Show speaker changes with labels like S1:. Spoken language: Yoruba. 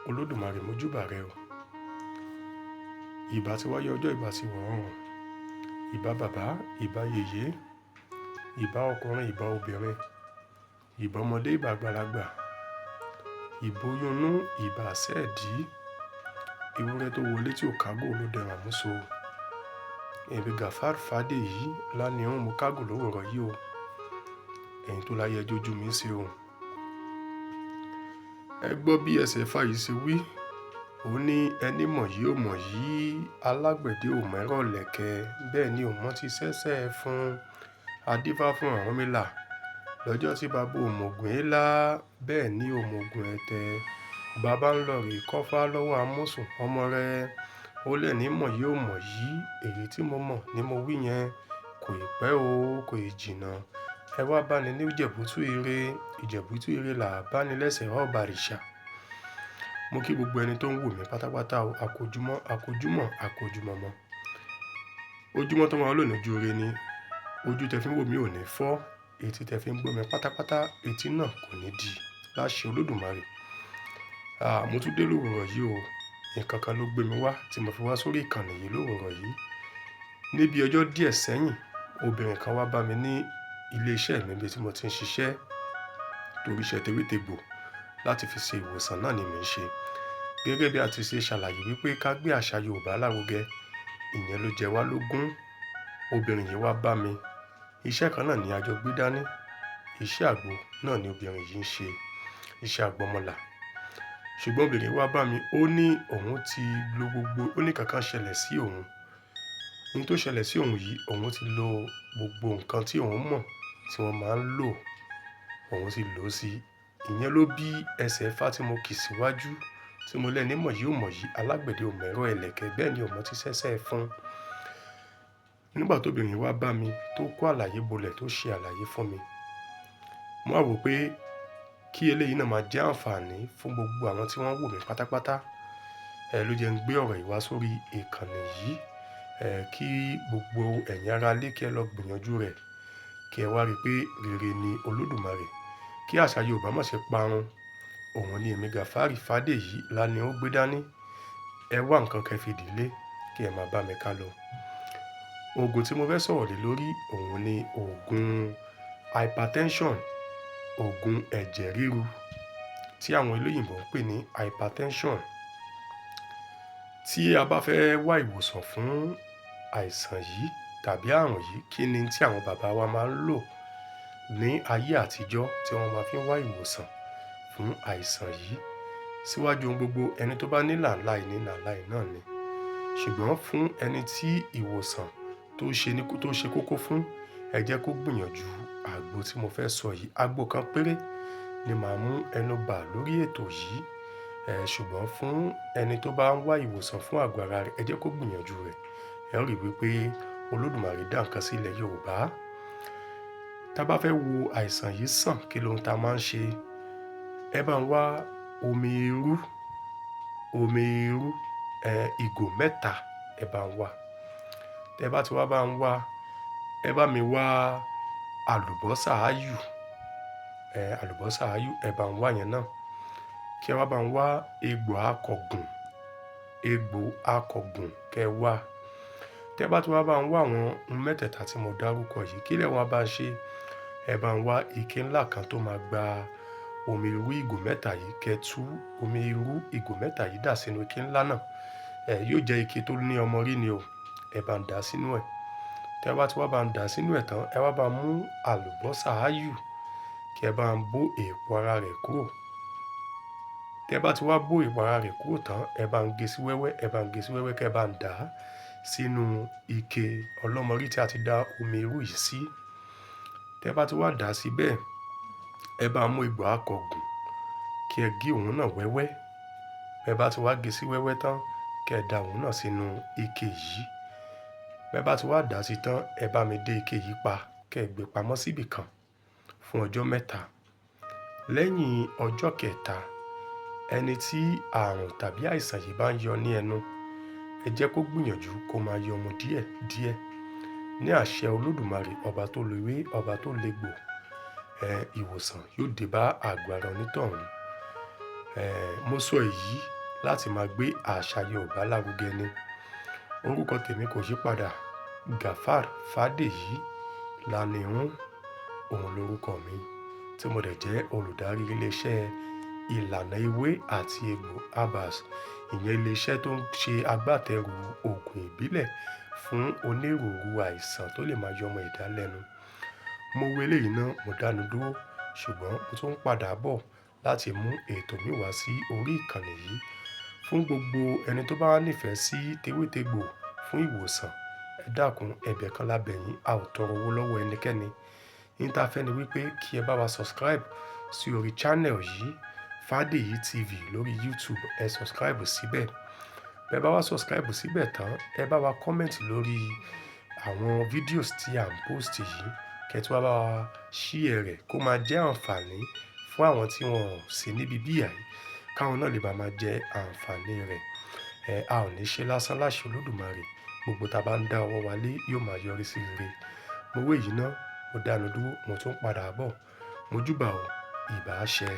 S1: Olódùmarè, mojúbà rẹ o. Ìbà tí wáyé ọjọ́, ìbà tí wọ̀ oòrùn. Ìbà bàbá, ìbà yèyé, ìbà ọkùnrin, ìbà obìnrin, ìbà ọmọdé, ìbà àgbàlagbà, ìbà oyún inú, ìbà àṣẹ́ẹ̀dí, ewúrẹ́ tó wọlé tí ò kágò ló dẹran àmúso. Èmi Gafar Fádèyí Lánìhùn, mo kágò lówùrọ̀ yìí o. Ẹ̀yin tó láyé ẹjọ́ ojú mi ṣe o. Ẹ gbọ́ bí ẹsẹ̀ Ifá yìí ṣe wí. Ó ní ẹni mọ̀ yìí ò mọ̀ yìí, alágbẹ̀dẹ ò mẹ́rọ̀ lẹ̀kẹ̀, bẹ́ẹ̀ ni ò mọ̀ ti ṣẹ́ṣẹ́ fún adífá fún Ọ̀rúnmìlà. Lọ́jọ́ tí bàbá ò mọ̀gùn élá, bẹ́ẹ̀ ni ò mọ̀gùn ẹ̀tẹ̀. Bàbá ń lọ rè kọ́fá lọ́wọ́ amúsùn ọmọ rẹ̀. Ó lẹ̀ ní mọ̀ yìí ò mọ̀ yìí, èyí tí mo mọ̀ ni mo wí yẹn. Kò ì pẹ́ o, kò ì jìnnà. Ẹ wá bá ní ní Ìjẹ̀bútú ire, Ìjẹ̀bútú ire là bá ní lẹ́sẹ̀ ọ̀bàrìṣà. Mo kí gbogbo ẹni tó ń wò mí pátápátá o. Àkójúmọ́, àkójúmọ́, àkójúmọ́mọ́. Ojúmọ́ tó máa lò ní ojú ire ni. Ojú tẹ fi ń wò mí ò ní fọ́, etí tẹ fi ń gbọ́ mi pátápátá, etí náà kò ní di. Láṣẹ Olódùmarè. Mo tún dé lówùrọ̀ yìí o. Nǹkan kan ló gbé mi wá tí mo fi wá sórí ìkànnì yìí lówùrọ̀ yìí. Níbi ọjọ́ díẹ̀ sẹ́yìn, obìnrin kan wá bá mi ní ilé iṣẹ́ mi níbi tí mo ti ń ṣiṣẹ́, torí iṣẹ́ tewétegbò láti fi ṣe ìwòsàn náà ni mò ń ṣe. Gẹ́gẹ́ bí a ti ṣe ṣàlàyé wípé ká gbé àṣà Yorùbá lárugẹ, ìyẹn ló jẹ wá lógún. Obìnrin yìí wá bá mi. Iṣẹ́ kan náà ni a jọ gbé dání. Iṣẹ́ àgbo náà ni obìnrin yìí ń ṣe, iṣẹ́ àgbọmọlà. Ṣùgbọ́n obìnrin yìí wá bá mi, ó ní òun ti lo gbogbo, ó ní kankan ṣẹlẹ̀ sí òun. Ohun tó ṣẹlẹ̀ sí òun yìí, òun ti lo gbogbo nǹkan tí òun mọ̀ tí wọ́n máa ń lò, òun ti lò ó sí. Ìyẹn ló bí ẹsẹ̀ Ifá tí mo kì síwájú, tí mo lẹ́ni mọ̀ yìí ò mọ̀ yìí, alágbẹ̀dẹ ò mẹ́rọ̀ ẹlẹ̀kẹ̀, bẹ́ẹ̀ ni ò mọ̀ tí ṣẹ́ṣẹ́ fún. Nígbà tó obìnrin yìí wá bá mi, tó kó àlàyé bolẹ̀, tó ṣe àlàyé fún mi, mo wá wò pé kí eléyìí náà máa jẹ́ àǹfààní fún gbogbo àwọn tí wọ́n ń wò mí pátápátá. Ẹ ló jẹ́ ń gbé ọ̀rọ̀ yìí wá sórí ìkànnì yìí. Ẹ kí gbogbo ẹ̀yin ará ilé kí ẹ lọ gbìyànjú rẹ̀, kí ẹ wá rí pé rere ni Olódùmarè. Kí àṣà Yorùbá má ṣe parun. Òun ni èmi Gafar Fádèyí Lánìhùn gbé dání. Ẹ wá nǹkan kí ẹ fi ìdílé, kí ẹ máa bá mi ká lọ. Òògùn tí mo fẹ́ sọ̀rọ̀ lé lórí, òun ni òògùn hypertension, òògùn ẹ̀jẹ̀ ríru tí àwọn olóyìnbo ń pè ní hypertension. Tí a bá fẹ́ wá ìwòsàn fún àìsàn yìí tàbí àrùn yìí, kí ni tí àwọn bàbá wa máa ń lò ní ayé àtijọ́ tí wọ́n máa fi ń wá ìwòsàn fún àìsàn yìí? Síwájú ohun gbogbo, ẹni tó bá ní làálàì ní làálàì náà ni. Ṣùgbọ́n fún ẹni tí ìwòsàn tó ṣe ní, tó ṣe kókó fún, ẹ jẹ́ kó gbìyànjú àgbo tí mo fẹ́ sọ yìí. Àgbo kan péré ni màá mú ẹnu bà lórí ètò yìí. Ṣùgbọ́n fún ẹni tó bá ń wá ìwòsàn fún àgọ́ ara rẹ̀, ẹ jẹ́ kó gbìyànjú rẹ̀. Ẹ ó rí wípé Olódùmarè dá ǹkan sí ilẹ̀ Yorùbá. Tí a bá fẹ́ wo àìsàn yìí sàn, kí lóhun tí a máa ń ṣe? Ẹ bá ń wá omi irú, omi irú, ìgò mẹ́ta ẹ bá ń wá. Tẹ bá ti wá bá ń wá, ẹ bá mi wá àlùbọ́sà áyù, àlùbọ́sà áyù ẹ bá ń wá yẹn náà. Kí ẹ wá bá ń wá egbò akọ̀gùn, egbò akọ̀gùn kí ẹ wá. Tẹ bá ti wá bá ń wá àwọn ohun mẹ́tẹ̀ẹ̀ta tí mo dárúkọ yìí, kí lẹ wá bá ń ṣe? Ẹ bá ń wá ike ńlá kan tó máa gba omi irú ìgò mẹ́ta yìí, kí ẹ tú omi irú ìgò mẹ́ta yìí dà sínú ike ńlá náà. Yóò jẹ́ ike tó ní ọmọ rí ni o. Ẹ bá ń dà sínú ẹ̀. Tẹ bá ti wá bá ń dà sínú ẹ̀ tán, ẹ wá bá mú àlùbọ́sà áyù kí ẹ bá ń bó èpo ara rẹ̀ kúrò. Tẹ bá ti wá bó èpo ara rẹ̀ kúrò tán, ẹ bá ń gé sí wẹ́wẹ́, ẹ bá ń gé sí wẹ́wẹ́ kí ẹ bá ń dà sínú ike ọlọ́mọrí tí a ti dà omi irú yìí sí. Tẹ bá ti wá dà síbẹ̀, ẹ bá mú egbò akọ̀gùn kí ẹ gé òun náà wẹ́wẹ́. Bẹ bá ti wá gé sí wẹ́wẹ́ tán, kí ẹ dà òun náà sínú ike yìí. Bẹ bá ti wá dà sí tán, ẹ bá mi dé ike yìí pa, kí ẹ gbé pamọ́ síbí kan fún ọjọ́ mẹ́ta. Lẹ́yìn ọjọ́ kẹta, ẹni tí àrùn tàbí àìsàn yìí bá ń yọ ní ẹnu, ẹ jẹ́ kó gbìyànjú kó máa yọ ọmọ díẹ̀ díẹ̀. Ní àṣẹ Olódùmarè, ọba tó lewé, ọba tó legbò, ìwòsàn yóò dé bá àgọ́ ara onítọ̀hún. Mo sọ èyí láti máa gbé àṣà Yorùbá lárugẹ ni. Orúkọ tèmi kò yí padà, Gafar Fádèyí Lánìhún, òun lorúkọ mi, tí mo dẹ̀ jẹ́ olùdarí iléeṣẹ́ Ìlànà Ewé àti Egbò Herbals, ìyẹn iléeṣẹ́ tó ń ṣe agbátẹrù òògùn ìbílẹ̀ fún onírúurú àìsàn tó lè máa yọmọ ẹ̀dá lẹ́nu. Mo wo eléyìí ná, mo dánu dúró, ṣùgbọ́n mo tún ń padà bọ̀ láti mú ètò mi wá sí orí ìkànnì yìí. Fún gbogbo ẹni tó bá nífẹ̀ẹ́ sí tewétegbò fún ìwòsàn, ẹ dákun, ẹ̀bẹ̀ kan lábẹ̀ yín, a ò tọrọ owó lọ́wọ́ ẹnikẹ́ni. Ní ta fẹ́ ni wípé kí ẹ bá wa subscribe sí orí channel yìí, Fádèyí TV lórí YouTube, ẹ subscribe síbẹ̀. Bẹ́ bá wá subscribe síbẹ̀ tán, ẹ bá wa comment lórí àwọn videos tí à ń post yìí, kí ẹ tún wá bá wa share rẹ̀ kó máa jẹ́ àǹfààní fún àwọn tí wọ́n ò sí níbí bí yìí, káwọn náà lè bá máa jẹ àǹfààní rẹ̀. Ẹ a ò ní ṣe lásán láṣẹ Olódùmarè. Gbogbo tá bá ń dá ọwọ́ wa lé yóò máa yọrí sí rere. Mo wé yìí ná, mo dánu dúró, mo tún padà bọ̀. Mo júbà o, ìbá ṣẹ.